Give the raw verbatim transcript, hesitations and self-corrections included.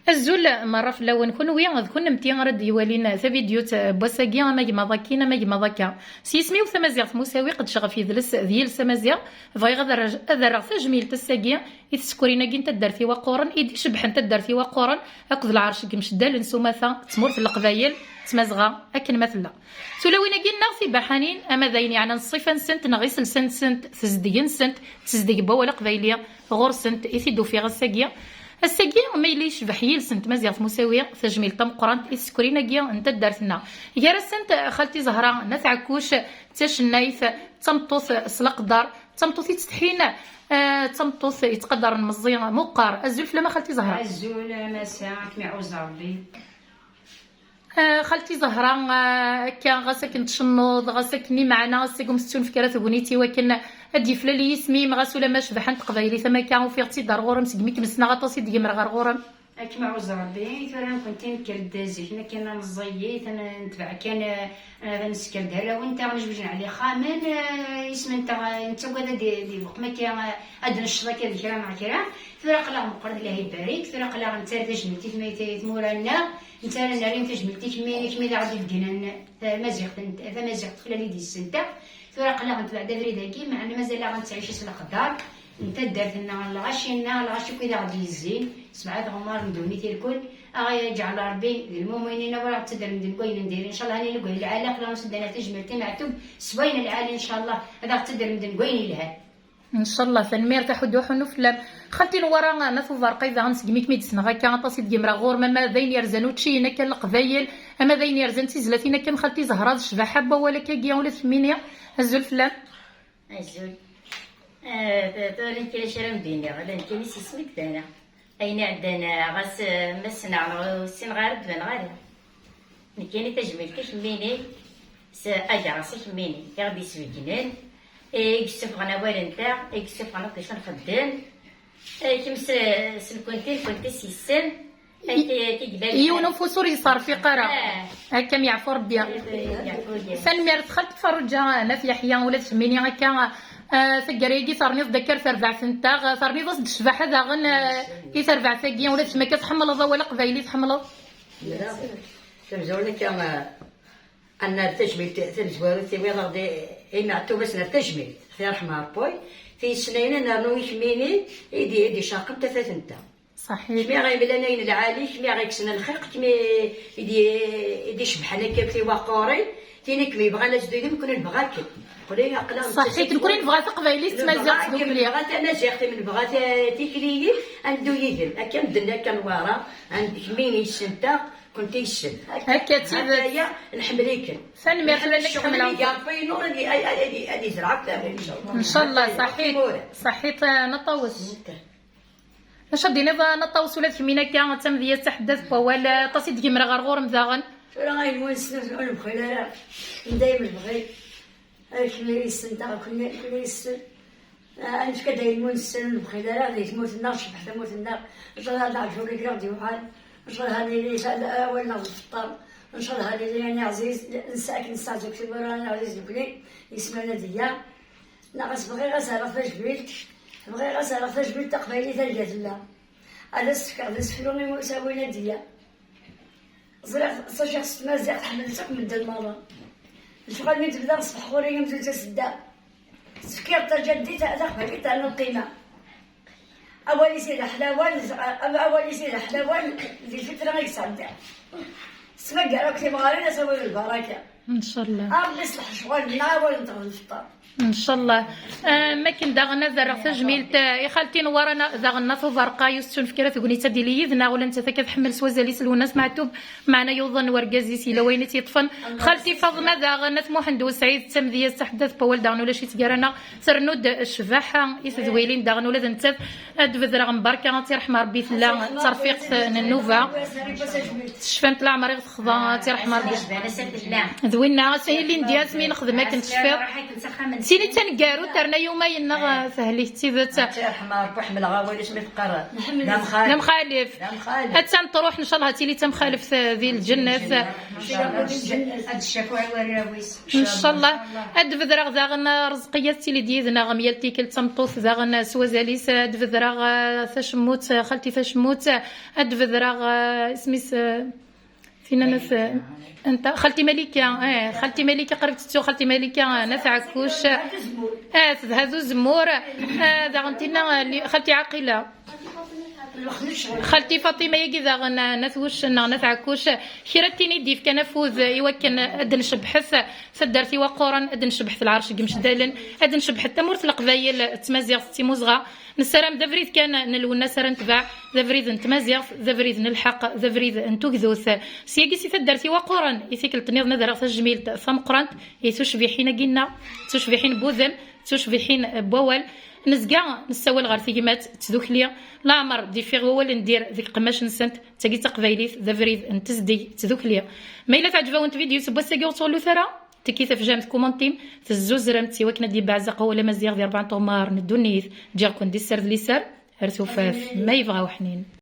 Azul merra fell-awen kunwi d kunemti ara d-iwalin tavidyut n wass-agi, ama gma-ḍ akkin ama gma-ḍ akka. S yisem-iw Tamaziɣt Musawi, qedceɣ ɣef yidles d yiles amaziɣ. Bɣiɣ ad rreɣ, ad rreɣ tajmilt ass-agi i tsekrin-agi n taddart Iwaqquren, i d-icebḥen taddart Iwaqquren akked lɛerc n yimceddalen s umata, d tmurt n Leqbayel, d Tmazɣa akken ma tella. Tulawin-agi-nneɣ tibaḥanin, ama d ayen yeɛnan ṣṣifa-nsent neɣ iselsa-nsent, tezdeg-nsent, tezdeg n wawal aqbayli, ɣur-sent i t-id-ufiɣ ass-agi. Ass-agi, ma yella yecbeḥ yiles n tmaziɣt Musawi, tajmilt tameqqrant i tsekrin-agi n taddart-nneɣ. Gar-asent, xalti Zahra n At Ɛekkuc, d tacennayt, d tameṭṭut s leqder, d tameṭṭut yettsetḥin, eh, d tameṭṭut yettqadaren meẓẓi meqqar. Azul fell-am a xalti Zahra. Azul a Massa, ad kem-iɛuzz Rebbi. Ah, xalti Zahra, ah, akka ɣas akken tcennuḍ, ɣas akken i meɛna ass-agi ur m-tettunefk ara tegnit i wakken ad d-yeflali yisem-im, ɣas ulamma cebḥent teqbaylit am akka, ufiɣ-tt-id ar ɣur-m segmi kem-ssneɣ aṭas i d-gemreɣ ar ɣur-m. Ad kem-iɛuzz Rebbi, tura nekkenti nekker-d zik-nni akken meẓẓiyit, ad netbeɛ kan, ah, ad nesker-d arraw-nteɣ, nejbej neɛli ixxamen, ah, isem-nteɣ, ah, nettagad ad d-, d-ibeq makka, ah, ad d-necceḍ akka d kra neɣ kra. Tura aql-aɣ meqqer d Llah ibarek, tura aql-aɣ nettarra tajmilt i tma-, i tmura-nneɣ, nettarra nerrim tajmilt i kemmi, i kemmi d aɣ-d-ibegnen tamaziɣt n, tamaziɣt fell-aɣ i d-yessenteɣ. Tura aql-aɣ netbeɛ-d abrid-agi, meɛna mazal-aɣ nettɛici s leqder n taddart-nneɣ, lɣaci-nneɣ, lɣaci akk i d aɣ-d-yezzin, sebɛa tɣemmar n ddunit irkul, aɣ-yeǧɛel Rebbi d lmuminin, wala aɣ-ttadrem deg wayen n diri, ncallah, ani deg wayen lɛali, aql-aɣ nettaddan ar tajmilt i Meɛtub, s wayen lɛali, ncallah, ad aɣ-ttadrem deg wayen yelhan. Ncallah, tanemmirt, aḥuddu ḥunnu fell-am. Xalti Newwara n At Uberqay, daɣen segmi kem-id-ssneɣ akka, aṭas i d-gemreɣ ɣur-m, ama d ayen yerzan uččiyen akka n Leqbayel, ama d ayen yerzan tizlatin akka n xalti Zahra, d ccbaḥa n wawal akkagi, ula d kemmini, azul fell-am. Azul. Ah, tura nekkini acu ara m-d-iniɣ, ala nekkini s yisem i d-ttanaɣ. Ayen iɛeddan, ah, ɣas, ah, ma ssneɣ neɣ ur ssineɣ ara, d-baneɣ ara. Nekkini tajmilt i kemmini, s agerɣas i kemmini, i ɣ-d-isbeggnen, i yessufɣen awal-nteɣ, i yessufɣen akk d acu nxeddem. Eh, kemm s, s lkunti, lkunti s yisem. Akka, akka i yella lḥal. Yiwen ufus ur yeṣṣerfiq ara. Ah. Akka m-yeɛfu Rebbi. Eh, yeɛfu-yi. Tanemmirt xalti Ferruǧa n At Yeḥya, ula d kemmini akka, eh, taggara-agi terniḍ-d akka ar terbaɛt-nteɣ, terniḍ-as-d ccbaḥa daɣen, eh, i terbaɛt-agi, ula d kemm akka tḥemmleḍ awal aqbayli, tḥemmleḍ? Tamezwarut akka, eh, ad nerr tajmilt tamezwarut, tiwiḍ-aɣ-d i, i Meɛtub, ad s-nerr tajmilt. Ad t-yerḥem Rebbi. Tissnayen ad nernu i kemmini i d-, i d-icerqen tafat-nteɣ. Ṣaḥit. Kmi ɣ-imlan ayen lɛali, kmi ɣ-ikksen lxiq, kmi i d-, i d-icebḥen akka akk tiwaqqurin, tin i kem-yebɣan ad teddu yid-m, nekkni nebɣa-kem. Nekkni aql-aɣ ṣaḥit, nekkni nebɣa taqbaylit d tmaziɣt dugli. Nebɣa tamaziɣt, nebɣa ta-, tikliyin, ad neddu yid-m. Akka medden akka Newwara, ad kemmini yessen-nteɣ, kunti yessen. Akka d tidet. Aya, nḥemmel-iken. Tanemmirt, ula d nekk ḥemmleɣ. Ṛebbi ad, ad, ad, ad yezreɛ akter, incallah. Incallah, ṣaḥit. Ṣaḥit, ah, Naṭawes. Acu ad d-tiniḍ, ah, Naṭawes, ula d kemmini akka, d tamedyazt taḥeddat n wawal, ah, aṭas i d-gemreɣ ɣer ɣur-m daɣen. Tura ayen ur nessin ur nebxil ara. Dayem lebɣi. Akken i yessen daɣ, akken i yessen. Ah, ad nefk ayen ur nessin ur nebxil ara, di tmurt-nneɣ, tcebbeḥ tamurt-nneɣ. Ncallah ad neɛǧu kra i ɣ-d-yuɣal. Ncallah ad nili awal-nneɣ d lfeṭṭa. Ncallah ad nili ayen ɛziz, nesɛa akken nesseɛzu deg tmura, ayen ɛziz nekkni, yesma Nadiya. Neɣ as bɣiɣ ad s-rreɣ tajmilt, bɣiɣ ad s-rreɣ tajmilt taqbaylit anda tella. Ad as-fkeɣ d asefru i Musawi Nadiya. Ẓriɣ taciɣt s tmaziɣt ḥemmlen-tt akk medden merra. Lecɣal mi d-bdiɣ ṣbeḥ ɣur-i amzun d tasedda. Tefkiḍ tajaddit taqbaylit terna lqima. Awal-is i d aḥlawan, awal-is i d aḥlawan, di lfitra i yesɛedda. Tettmaggar akk timɣarin, asawi n lbaraka. Ncallah. A Rebbi ṣleḥ lecɣal-nneɣ, awal-nteɣ d lfeṭṭa. Ncallah. Ah, makken daɣen ad rreɣ tajmilt, ah, i xalti Newwara, daɣen n At Uberqay, ur s-tettunefk ara tegnit ad d-tili yid-neɣ, ula nettat akka tḥemmel s wazal-is Lwennas Meɛtub, meɛna yuḍen wergaz-is, yella wayen i tt-yeṭṭfen. Xalti Faḍma daɣen, At Muḥend U Sɛid, d tamedyazt taḥeddat n wawal daɣen ulac-itt gar-aneɣ, ternu-d ccbaḥa i tedwilin daɣen ula d nettat. Ad d-bedreɣ mbarka, ad tt-yerḥem Rebbi, tella d tarfiqt n nnuba. Tecfamt leɛmer i ɣ-texḍa, ad tt-yerḥem Rebbi. D D winna, ass-a yili n dyass mi nexdem akken tecfiḍ. Tili d taneggarut terna yumayen neɣ tehlik d tidet. Tirḥma Rebbi ḥemmleɣ awal-is mi teqqar. D amxalif. D amxalif. Attan truḥ, ncallah ad tili d tamxalift di lǧennet. Ad d-ccafuɛ warraw-is. Ncallah. Ad d-bedreɣ daɣen Rezqiya, tettili-d yid-neɣ am yal tikkelt, d tameṭṭut daɣen s wazal-is. Ad d-bedreɣ eh, tacemmut, eh, xalti tacemmut. Ad d-bedreɣ eh, isem-is eh, Tinna n at anta? Xalti Malika, eh, xalti Malika qrib tettu, xalti Malika eh, n at Ɛekkuc. Eh, tedha d uzemmur. Eh, daɣen tinna eh, li- xalti Ɛaqila. Xalti Faṭima-agi daɣen eh, n at Wuccen neɣ n at Ɛekkuc. Kra n tin i d-yefkan afud eh, i wakken eh, ad d-ncebḥet taddart Iwaqquren, ad d-ncebḥet lɛerc n yimceddalen, ad d-ncebḥet tamurt n Leqbayel d tmaziɣt d timmuzɣa. Nessaram d abrid kan n Lwennas ara netbeɛ, d abrid n tmaziɣt, d abrid n lḥeqq, d abrid n tugdut. Syagi si taddart Iwaqquren, i tikkelt nniḍen ad rreɣ tajmilt tameqqrant i tucbiḥin-agi-nneɣ, d tucbiḥin n wudem, d tucbiḥin n wawal. Nezga nessawal ɣer tegmat d tdukli, leɛmer d-ifiɣ wawal n dir deg qemmac-nsent, d tagi d taqbaylit, d abrid n tezdeg d tdukli. Ma yella teɛǧeb-awen tvidyut n wass-agi ur ttɣellut ara, tekki tafjamt kumantim, tezzuzremt i wakken ad d-yebbeɛzeq wawal amaziɣ di rebɛa n tɣemmar n ddunit. Ǧǧiɣ-ken di sser d liser, ar tufat ma yebɣa uḥnin.